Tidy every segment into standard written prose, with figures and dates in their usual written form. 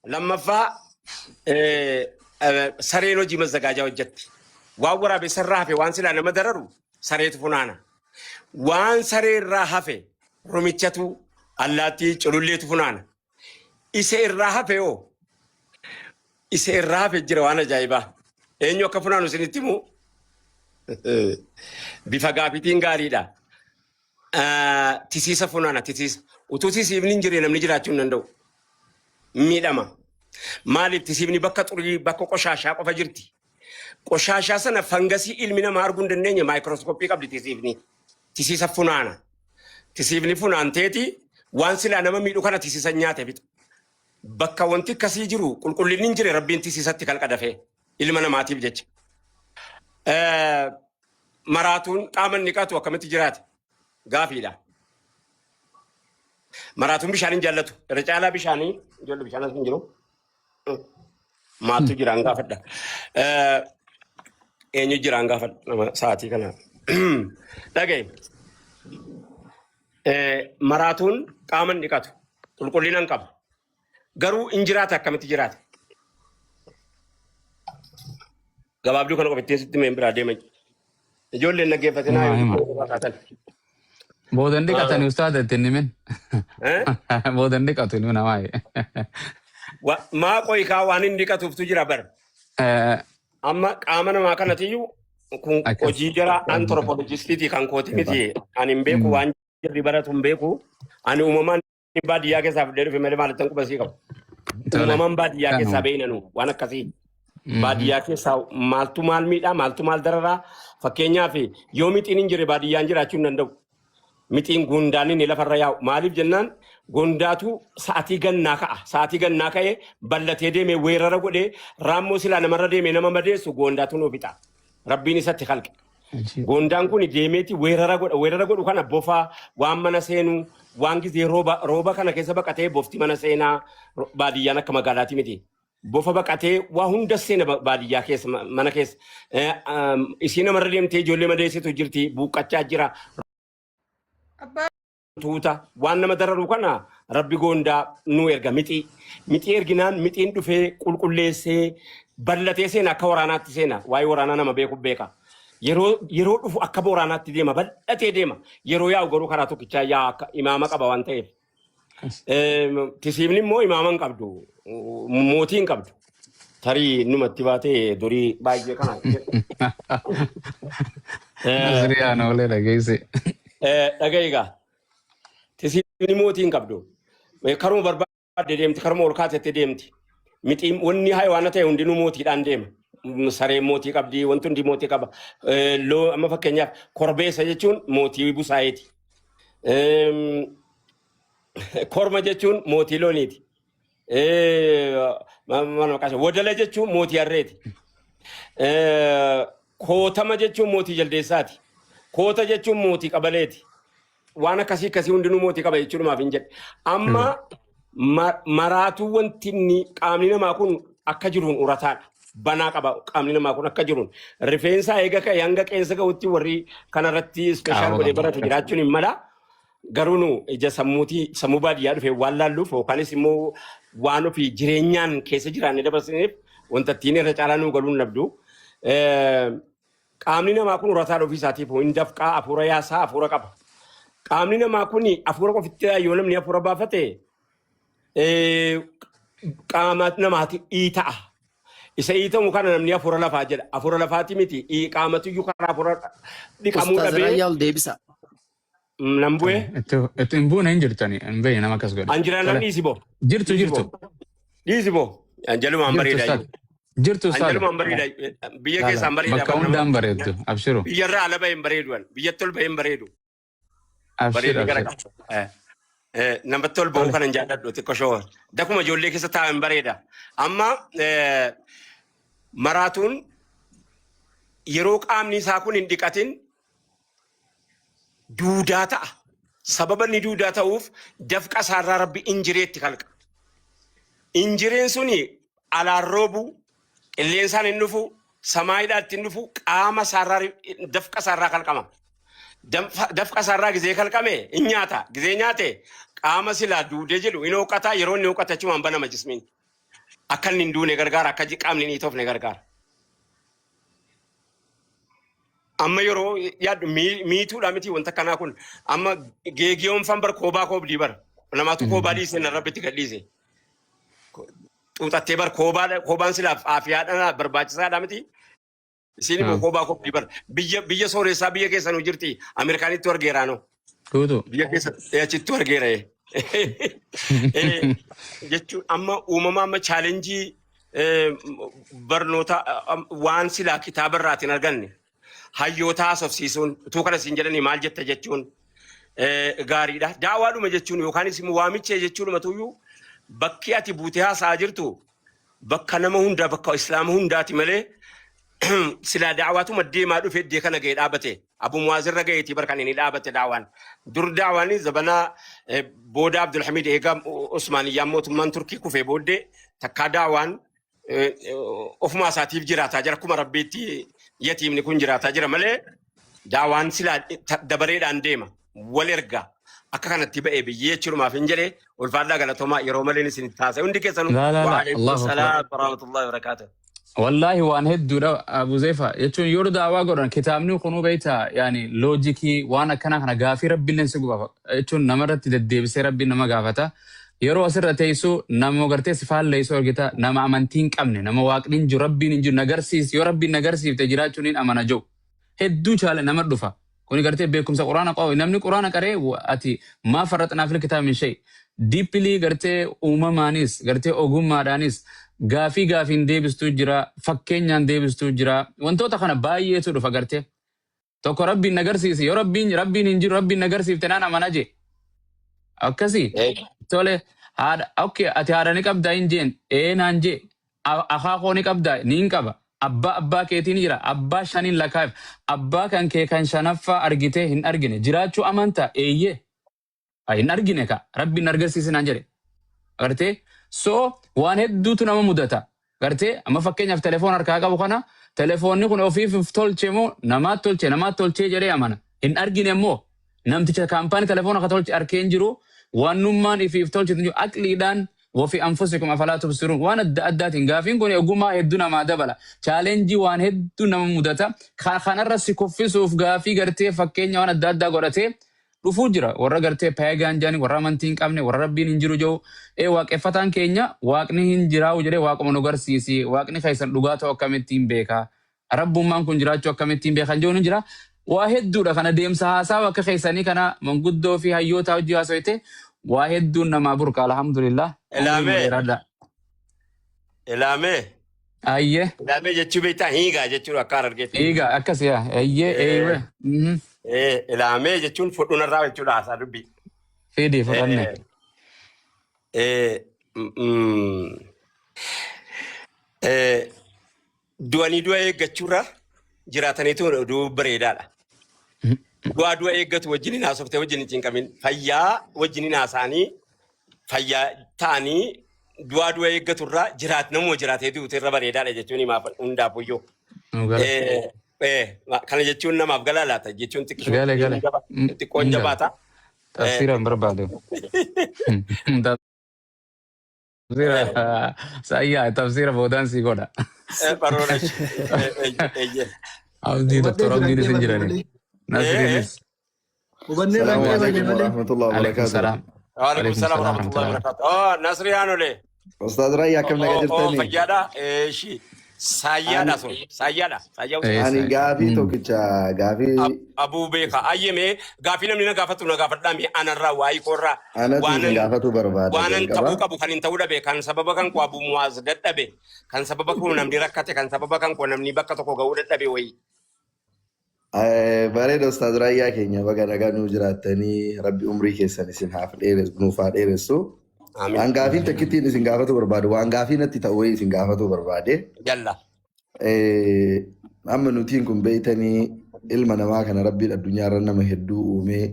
Lammaffaa sareen hojii mazzagaajaa hojjetti. Waan waraabessa irraa hafe waan silaa nama dararu sareetu funaana. Waan saree irraa hafe rumichatu allaattii cululleetu funaana. Isa irraa hafe hoo isa irraa hafe jira waan ajaa'ibaa. Eenyu akka funaanu isinitti himu? Bifa gaafiitiin gaariidha. Tisiisa funaana tisiisa. Utuu tisiifni hin jirre namni jiraachuu hin danda'u. Miidhama. Maaliif tisiifni bakka xurii bakka qoshaashaa qofa jirti. Qoshaashaa sana fangasii ilmi namaa arguu hin dandeenye maayikirooskooppii qabdi tisiifni. Tisiisa funaana. Tisiifni funaanteeti waan silaa nama miidhu kana tisiisa nyaate fixa. Bakka wanti akkasii jiru qulqullinni hin jire rabbiin tisiisatti kalqa dafee ilma namaatiif jecha. Maraatuun qaama inni qatu akkamitti jiraate gaafiidha. Maraatuun bishaan hin jaallatu. Irra caalaa bishaanii ijoollee bishaan as hin jiru. Maaltu jiraan gaafadha. Eenyu jiraan gaafadha nama sa'aatii kana. Dhaga'i. Maraatuun qaama hin dhiqatu. Qulqullina hin qabu. Garuu hin jiraata akkamitti jiraata? Gabaabduu kana qofittiin sitti meen biraa deema. Ijoolleen dhaggeeffatinaa Himaa yoo hima. xiqqoo fakkaatan. Booda hin dhiqatani ustaaza itti hin himin. Eh? Booda hin dhiqatu ilmi namaa. Maa qoyi kaa waan hin dhiqatuuftu jira bar. Amma qaama namaa kanatiyyuu kun Akkas. hojii jara anthropologistiiti kan kooti miti. Ani hin beeku waan jarri baratu hin beeku. Ani uumamaan baadiyyaa keessaa fidee dhufe malee maalittan quba sii qabu. Tole. Uumamaan baadiyyaa keessaa Kanuma. beeynanu waan akkasii. Baadiyyaa keessaa maaltu maal miidhaa maaltu maal dararaa fakkeenyaaf yoo mixiin hin jirre baadiyyaan jiraachuu hin danda'u. Mixiin gundaan inni lafarra yaa'u maaliif jennaan gondaatu sa'atii gannaa ka'a. Sa'atii gannaa ka'ee ballatee deemee weerara godhee raammoo silaa namarra deemee nama madeessu gondaatu nuu fixa. Rabbiin isatti kalqe. Ajiib. Gondaan kun deemeeti weerara godha. Weerara godhu kana bofa waan mana seenu waan gizee rooba rooba kana keessa baqatee bofti mana seenaa baadiyyaan akka magaalaati miti. Bofa baqatee waa hunda seena baadiyyaa keessa mana keessa. Isii namarra deemtee ijoollee madeessitu jirti buuqqachaa jira. Abbaa Tuuta waan nama dararu kana rabbi goondaa nu erga mixii. Mixii erginaan mixiin dhufee qulqulleessee ballatee seena akka waraanaatti seena. Waa'ee waraanaa nama beeku beeka. Yeroo yeroo dhufu akka waraanaatti deema bal'atee deema. Yeroo yaa'u garuu karaa tokkichaa yaa'a akka imaama qaba waan ta'eef. Tisiifni immoo imaama hin qabdu. Mootii hin qabdu. Tarii numatti baatee durii baay'ee kana. Nasriyaa noolee dhageesse. Dhaga'i egaa. Tisiifni mootii hin qabdu. Karuma barbaadde deemti, karuma ol kaatetti deemti. Mixiin wanni hayawaana ta'e hundinuu mootiidhaan deema. Sareen mootii qabdi, wanti hundi mootii qaba. Amma fakkeenyaaf korbeessa jechuun mootii busaayeeti. Korma jechuun mootii looniiti. Maal maqaa isaa? Wadala jechuun mootii harreeti. Kootama jechuun mootii jaldeessaati. Koota jechuun mootii qabaleeti. Waan akkasii akkasii hundinuu mootii qaba jechuudhumaaf hin jedhe. Amma maraatuu wanti inni qaamni namaa kun akka jiruun urataadha. Banaa qaba qaamni namaa kun akka jiruun. Rifeensaa eega ka'e hanga qeensa ga'utti warri kanarratti ispeeshaal Qaama godhee qaba. barate jiraachuun hin mala. Garuu nu ija sammuutii sammuu baadiyyaa dhufe waan laalluuf yookaanis immoo waan ofii jireenyaan keessa jiraanne dabarsineef wanta ittiin irra caalaa nuu galuun dhabdu. Qaamni namaa kun urataa ofii isaatiif hin dafqaa hafuura yaasaa hafuura qaba. Qaamni namaa kun hafuura qofitti yoo namni hafuura baafate qaama namaati dhiita'a. Isa dhiitamu kana namni hafuura lafaa jedha. Hafuura lafaati miti qaamatu iyyuu karaa hafuura dhiqamuu Ustaaz dhabee Raayyaa ol deebisa. Nan bu'ee. Itti itti hin buune hin jirtani hin beekne nama akkas godhe. An jiraan Tole. dhiisi boo. Jirtu Dhiisi jirtu. boo. Dhiisi boo. An jalumaan Jirtu bareedaa ustaad. jiru. Jirtu An ustaad. jalumaan bareedaa biyya Laala keessaan bareedaa bakka bar nama. hundaan bareeddu abshiru. Biyyarraa ala baheen bareedu an. Biyyatti ol baheen bareedu. Abshir Bareedni gara abshir. qaba. Namatti ol bahuu Tole. kanan jaalladhu xiqqoo shoo. Dakuma ijoollee keessa taa'an bareeda. Amma maraatuun yeroo qaamni isaa kun hin dhiqatin duudaa ta'a. Sababa inni duudaa ta'uuf dafqa isaarraa rabbi injireetti kalqa. Injireen suni alaan roobu, qilleensaan hin dhufu, samaayiidhaan ittiin dhufu, qaama isaarraa dafqa isaarraa kalqama. Dafqa isaarraa gizee kalqame hin nyaata. Gizee nyaate qaama silaa duudee jedhu hin hooqata yeroo inni hooqate achumaan banama jismiin. Akka inni hin duune gargaara, akka qaamni hin dhiitofne gargaara. Amma yeroo yaaddu miituudha miti wanta akkanaa kun. Amma geegiyoon fan bar koobaa koobdii bar. Namaatu koobaa dhiise na rabbitti gadhiise. Xuuxattee bar koobaa koobaan silaaf aafiyaadhaan barbaachisaadha miti. Isiin immoo koobaa koobdii bar. Biyya sooressaa biyya keessanuu jirti. Ameerikaanittu argeeraanoo. Guutuu. Biyya keessa achittu argeera. Jechuun amma uumama amma chaalenjii barnoota waan silaa kitaaba irraatiin arganne hayyoota haasofsiisuun utuu kana siin jedhanii maal jetta jechuun gaariidha. Daawaadhuma jechuun yookaanis immoo waamicha jechuudhumatuyyuu bakki ati buutee haasa'aa jirtu bakka nama hundaa bakka islaama hundaati malee silaa da'awaatuma deemaa dhufe iddee kana ga'e dhaabate. Abu Muwaaz irra ga'eeti bar kan inni dhaabate da'awaan. Dur da'awaan zabanaa booda Abdulhamid eega Usmaaniyyaan mootummaan Turkii kufee booddee takkaa da'awaan ofumaa isaatiif jiraataa jira. Akkuma Rabbiitti yatiimni kun jiraataa jira malee da'awaan silaa dabareedhaan deema. Wal erga. Akka kanatti ba'e biyyee jechuudhumaaf hin jedhe ulfaadhaa galatoomaa yeroo maleen isin taasise hundi keessanuu. Laa laa laa. Wa'alaikum Allahu akbar. salaam warahmatullahi wabarakatuh. Wallaahi waan hedduudha Abu Zeefa jechuun yeroo daawaa godhan kitaabni kunuu beektaa yaani loojikii waan akkanaa kana gaafii rabbiilleen si gubafa jechuun namarratti deddeebisee rabbiin nama gaafata. Yeroo asirra teessu nama gartee si faalleessu argita nama amantii hin qabne nama waaqni hin jiru rabbiin hin jiru nagarsiis yoo rabbiin nagarsiifte jiraachuun hin amana jiru. Hedduu chaale nama dhufa. Kuni gartee beekumsa quraana qabu. Namni quraana qaree ati maa farraxnaa fil kitaab min shay. Deeply gartee uumamaanis gartee ogummaadhaanis gaafii gaafiin deebistuu jira. Fakkeenyaan deebistuu jira. Wantoota kana baay'eetu dhufa gartee. Tokko rabbiin nagarsiisi. Yoo rabbiin hin jiru rabbiin nagarsiifte naan amana jee. Akkasii. Tole haadha okay ati haadha ni qabdaa hin jeen ee naan jee akaakoo ni qabdaa ni hin qaba abbaa abbaa keetii ni jira abbaa shaniin lakkaa'eef abbaa kan kee kan shanaffaa argitee hin argine jiraachuu amantaa eeyyee hin argine ka rabbiin argarsiise naan jedhe Gartee? So waan hedduutu nama mudata. Gartee? Amma fakkeenyaaf telefoon harkaa qabu kana telefoonni kun ofiif of tolche moo namaat tolche namaat tolchee jedhee amana. Hin argine immoo namticha kaampaanii telefoona ka tolche arkee hin jiru wannummaan ifiif tolche hin jiru aqliidhaan wafi anfusikum afalaa tubsiruun waan adda addaatiin gaafiin kun ogummaa hedduu namaa dabala. Chaalenjii waan hedduu nama mudata. Kanarra si kuffisuuf gaafii gartee fakkeenya waan adda addaa godhatee dhufuu jira. Warra gartee pagan jedhani, warra amantii hin qabne, warra rabbiin hin jiru jedhu. Ee waaqeffataan keenya waaqni hin jiraa'u jedhee waaquma nu garsiisi. Waaqni keessan dhugaa ta'uu akkamittiin beeka? Rabbummaan kun jiraachuu akkamittiin beeka? Kan jedhu ni jira. Waa hedduudha kana deemsa haasawa akka keessanii kana manguddoo fi hayyoota hojii haasoyte waa hedduun namaa burqa alhamdulillah. Umrii nu Ilaamee. dheeradha. Ilaamee. Ayyee. Ilaamee jechuu beektaa hiigaa jechuudha akka harargeetti. Eegaa akkas yaa. Ayyee eeyyee. Ilaamee jechuun fudhunarraa jechuudha haasaa dubbii. Fidi fudhanne. Eh, mm, eh, Du'anii du'a eeggachuurra jiraataniitu du'uu bareedaadha. Du'aa du'a eeggatu wajjin hin haasoftee wajjin hin cinqamin. Fayyaa wajjin hin haasa'anii fayyaa ta'anii du'aa du'a eeggatu irraa jiraat namuma jiraatee du'utu irra bareedaadha jechuun himaaf hundaafuyyuu. Nu gala. Kana jechuun namaaf galaa laata jechuun xiqqishoo Gale gale. xiqqoon Hin gala. jabaata. Tafsiira hin barbaadu. Tafsiira sayyaa tafsiira boodaan sii godha. Baroora. Abdii Hubadhee doktor jiran Abdiinis hin deemame jirani. malee. Nasriinis. Hubannee irraan Salaamu deemame alaikum malee. warahmatullahi Alaikum wabarakatuh. salaam. Waalaikum Alaikum salaam salaam warahmatullahi warahmatullahi. wabarakatuh. Oh, Nasri Aanole. Ustaaz Raayyaa akkam naga Oh, oh, jirtanii? fayyaadha. Eeshi. Saayyaadha Ani sun. Saayyaadha. Saayyaa Usman. ani Eessa? gaafii tokkicha gaafii Abuu beeka. Ayyemee gaafii namni na gaafatu na gaafadhaa mee anarraa waa'ee koorraa anatu isin waanan gaafatu barbaada waanan jalqaba. ta'uu qabu kan hin ta'uu dhabe kan sababa kan koo Abuu Muwaaz dadhabe kan sababa koo namni rakkate kan sababa kan koo namni bakka tokko ga'uu dadhabe wayii. Bareeda Ustaaz Raayyaa keenya baga nagaa nuu jiraattanii rabbi umrii keessan isin haaf dheeressu nuuf haa dheeressu. Amiin. Waan gaafiin takkittiin isin gaafatu barbaadu waan gaafii natti ta'u wayii isin gaafatu barbaade. Jalla. Amma nutiin kun beeytanii ilma namaa kana rabbiin addunyaa irra nama hedduu uumee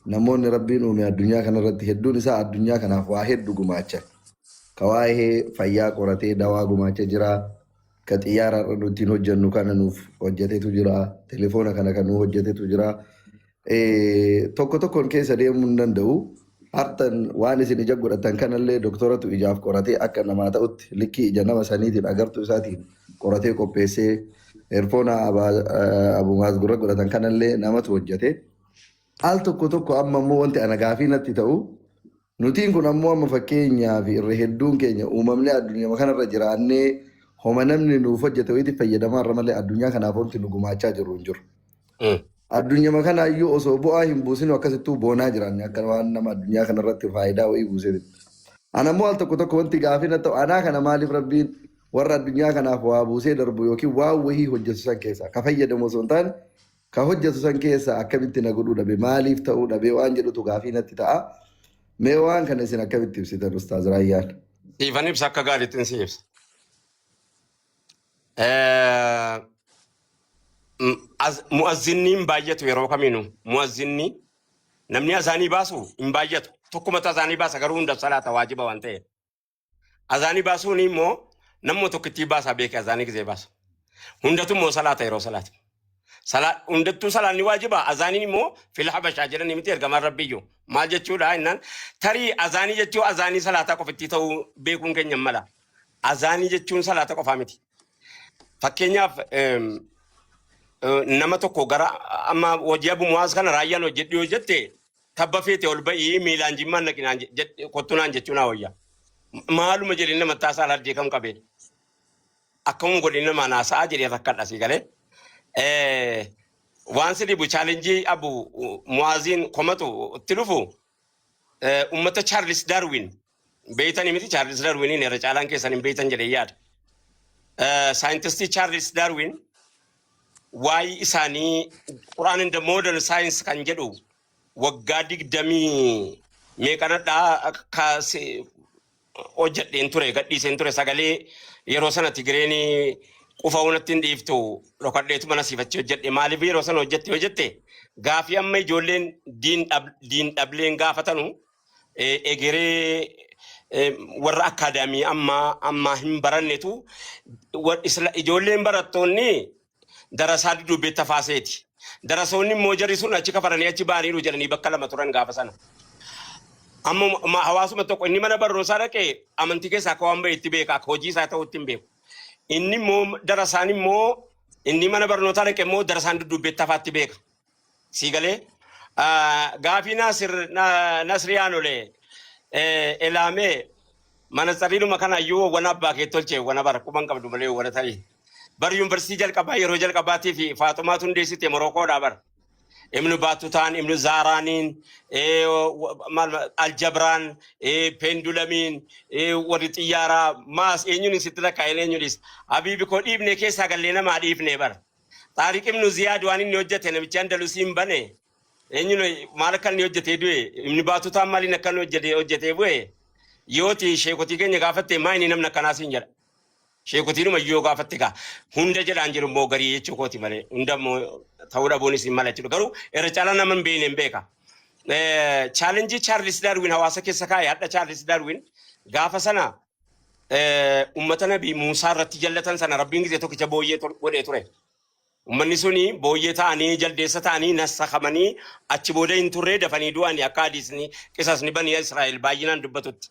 namoonni rabbiin uume addunyaa kana irratti hedduun isaa addunyaa kanaaf waa hedduu gumaachan. Ka waa'ee fayyaa qoratee dawaa gumaacha jira. Ka xiyyaara irra nu ittiin hojjennu kana nuuf hojjetetu jira. Telefoona kana kan nu hojjetetu jira. Tokko tokkoon keessa deemuu hin danda'u. Hartan waan isin ija godhatan kanallee doktoratu ijaaf qoratee akka namaa ta'utti likkii ija nama saniitiin agartuu isaatiin qoratee qopheessee eerfoona abumaas gurra godhatan kanallee namatu hojjete. Al tokko tokko amma immoo wanti ana gaafii natti ta'u nutiin kun ammoo amma fakkeenyaa fi irra hedduun keenya uumamni addunyaa kanarra jiraannee homa namni nuuf hojjete wayiitti fayyadamaa irra malee addunyaa kanaaf wanti nu gumaachaa jirru hin jiru. Addunyaa kanaayyuu osoo bu'aa hin buusin akkasittuu boonaa jiraanne akka waan nama addunyaa kanarratti faayidaa wayii buusee. Ana immoo al tokko tokko wanti gaafii natti ta'u anaa kana maaliif Rabbiin warra addunyaa kanaaf waa buusee darbu yookiin waan wayii hojjetu san keessaa ka fayyadamu osoo hin taane ka hojjetu san keessaa akkamitti na godhuu dhabe, maaliif ta'uu dhabe waan jedhutu gaafii natti ta'a. Mee waan kana isin akkamitti ibsitan, Ustaaz Raayyaan? Siifan ibsa, akka gaariitti si ibsa. Mu'azzinni hin baay'atu yeroo kamiinuu. Mu'azzinni namni azaanii baasu hin baay'atu. Tokkumatu azaanii baasa, garuu hundaaf salaata waajiba waan ta'eef. Azaanii baasuun immoo namuma tokkittii baasaa beeke azaanii gisee baasa. Hundatu immoo salaata yeroo salaatu. Hundattuu salaanni waajiba, azaaniin immoo fil habashaa jedhanii miti ergamaan rabbiyyuu. Maal jechuudha jennaan, tarii azaanii jechuu azaanii salaataa qofittii ta'uu beekuun keenya hin mala. Azaanii jechuun salaata qofaa miti. Fakkeenyaaf nama tokko gara amma hojii Abu Muwaaz kana Raayyaan hojjedhu yoo jette, tabba feete ol ba'ii miilaan jimmaan naqinaan kottunaan jechuun haa wayya. Maaluma jedhee nama taasaa aladdee kam qabee akkamuma godhee nama naasa'a jedhee rakkadha si galee. Waan si dhibu, challenge Abu Muwaaziin komatu itti dhufu, ummata Charles Darwin beeytanii miti? Charles Darwiniin irra caalaan keessan hin beeytan jedhee yaada. Saayintistii Charles Darwin waa'ee isaanii Quran in the Modern Science kan jedhu waggaa 20 meeqanadhaa kaasee hojjedheen ture, gadhiiseen ture. Sagalee yeroo sana Tigireen qufa natti hin dhiiftu, dhokadheetu mana siifachee hojjedhe. Maaliif yeroo sana hojjette yoo jette, gaafii amma ijoolleen diin dhableen gaafatanu egeree warra akaadaamii ammaa ammaa hin barannetu ijoolleen barattoonni darasaa dudduubbee tafaaseeti. Darasoonni immoo jarri sun achi kafaranii achi ba'aniiru jedhanii bakka lama turan gaafa sana. Amma hawaasuma tokko inni mana barnootaa dhaqee amantii keessaa akka waan ba'e itti beeka, akka hojii isaa ta'utti hin beeku. Inni immoo darasaan immoo inni mana barnootaa dhaqe immoo darasaan dudduubbee tafaatti beeka. Sii galee gaafii Naasir Nasriyaan olee elaamee mana tsariidhuma kana iyyuu wana abbaa kee tolche wana bara quban qabdu malee wana tarii. Bar yuunivarsiitii jalqabaa yeroo jalqabaatii fi Faaxumaatu hundeessite Morookoodhaa bara. Ibnu Baatutaan, Ibnu Zaaraaniin, maal Aljabraan, Pendulamiin, warri xiyyaaraa maas eenyuun sitti lakkaa'een eenyuunis. Habiibi koo, dhiibne keessaa gallee namaa dhiifne bara. Taariq Ibnu Ziyaad waan inni hojjete, namichi Andalusiin bane, eenyuun maal akka inni hojjetee du'e, Ibnu Baatutaan maaliin akka inni hojjetee bu'e, yooti sheekotii keenya gaafatte maa inni namni akkanaa siin jedha. Sheekotiinuma yoo gaafatte gaa hunda jedhaan jiru immoo garii jechuu kooti malee hunda immoo ta'uu dhabuunis hin mala jechuudha. Garuu irra caalaa nama hin beekne hin beeka. Challenge Charles Darwin hawaasa keessa kaa'e hadha. Charles Darwin gaafa sana ummata Nabii Muusaa irratti jallatan sana Rabbiin gizee tokkicha booyyee godhee ture. Uummanni suni booyyee ta'anii jaldeessa ta'anii nassakamanii achi booda hin turree, dafanii du'anii akka hadiisni qisasni banii Israa'el baay'inaan dubbatutti.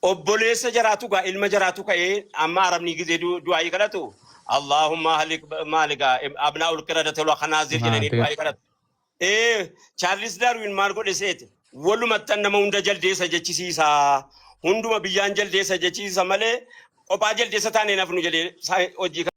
Obboleessa jaraatu gaa ilma jaraatu ka'ee amma Arabni gizee du'aayii kadhatu "Allahumma ahlik maaligaa abnaa'ul qiradati wal khanaazir" jedhanii du'aayii kadhatu. Charles Darwin maal godhe seete? Walumattan nama hunda jaldeessa jechisiisa. Hunduma biyyaan jaldeessa jechisiisa malee qophaa jaldeessa taanee nafnu jedhee hojii